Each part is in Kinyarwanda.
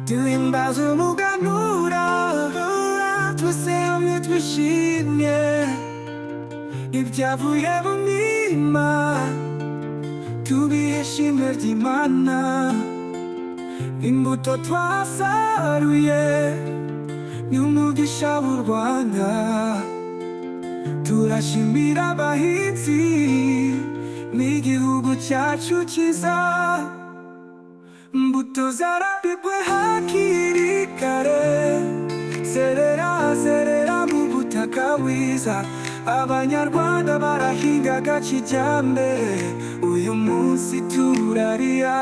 Duhimbaza umuganura, twese hamwe twishimye. Ibyavuye mu mirima tubihe ishimwe ry'Imana. Imbuto twasaruye ni umugisha w'u Rwanda. Turashimira abahinzi n'igihugu cyacu cyiza. Imbuto zarabibwe hakiri kare, zerera, zerera mu butaka bwiza. Abanyarwanda barahingaga kijyambere. Uyu munsi turarya,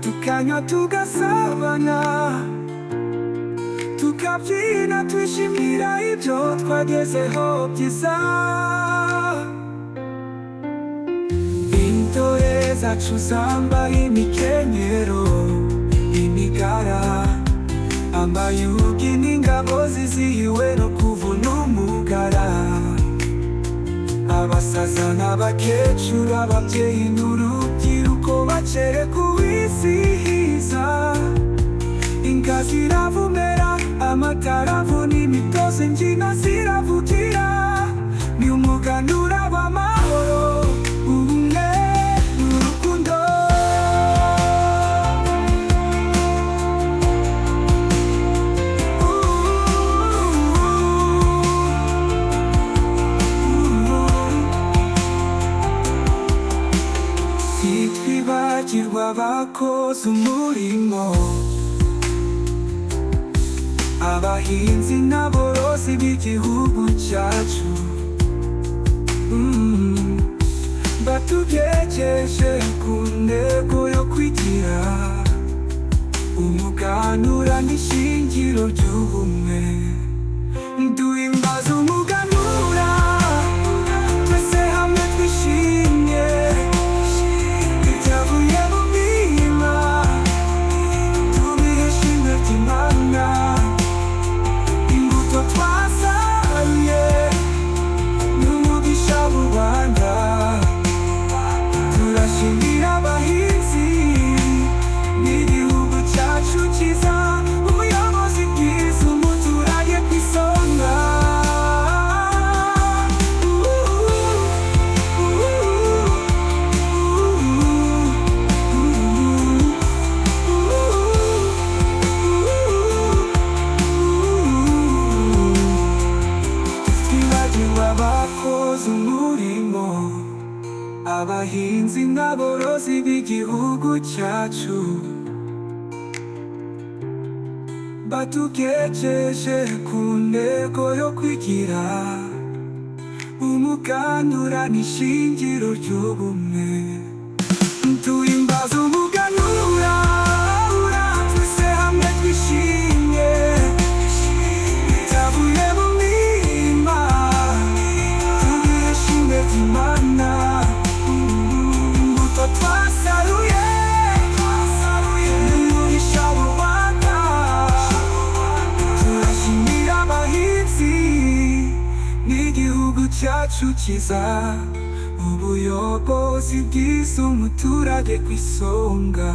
tukanywa, tugasabana, tukabyina, twishimira ibyo twagezeho byiza. Intore zacu zambaye imikenyero, imigara, amayugi n'ingabo, zizihiwe no kuvuna umugara. Abasaza n'abakecuru, ababyeyi n'urubyiruko bakere kuwizihiza. Inka ziravumera, amata aravuna imitozo, imbyino ziravugira. Ni umuganura w'amahoro, ubumwe n'urukundo. Ntitwibagirwa abakoze umurimo, abahinzi n'aborozi b'igihugu cyacu. Batugejeje ku ntego yo kwigira. Umuganura n'ishingiro ry'ubumwe. Duhimbaza umuganura, twese hamwe twishimye. Ibyavuye mu mirima tubihe ishimwe ry'Imana. Imbuto twasaruye ni umugisha w'u Rwanda. Turashimira abahinzi n'igihugu cyacu cyiza. Ubuyobozi bwiza, umuturage ku isonga. Uh, uh, uh, uh, uh. Tutibagiwe abakoze umurimo, abahinzi n'aborozi b'igihugu cyacu, batugejeje ku ntego yo kwigira. Umuganura n'ishingiro ry'ubumwe. Duhimbaza umuganura, twese hamwe twishimye. Bitavuye mu mirima tubihe ishimwe ry'Imana. Imbuto twasaruye n'umugisha w'u Rwanda. Turashimira abahinzi n'igihugu cyacu cyiza. Ubuyobozi bwiza, umuturage ku isonga.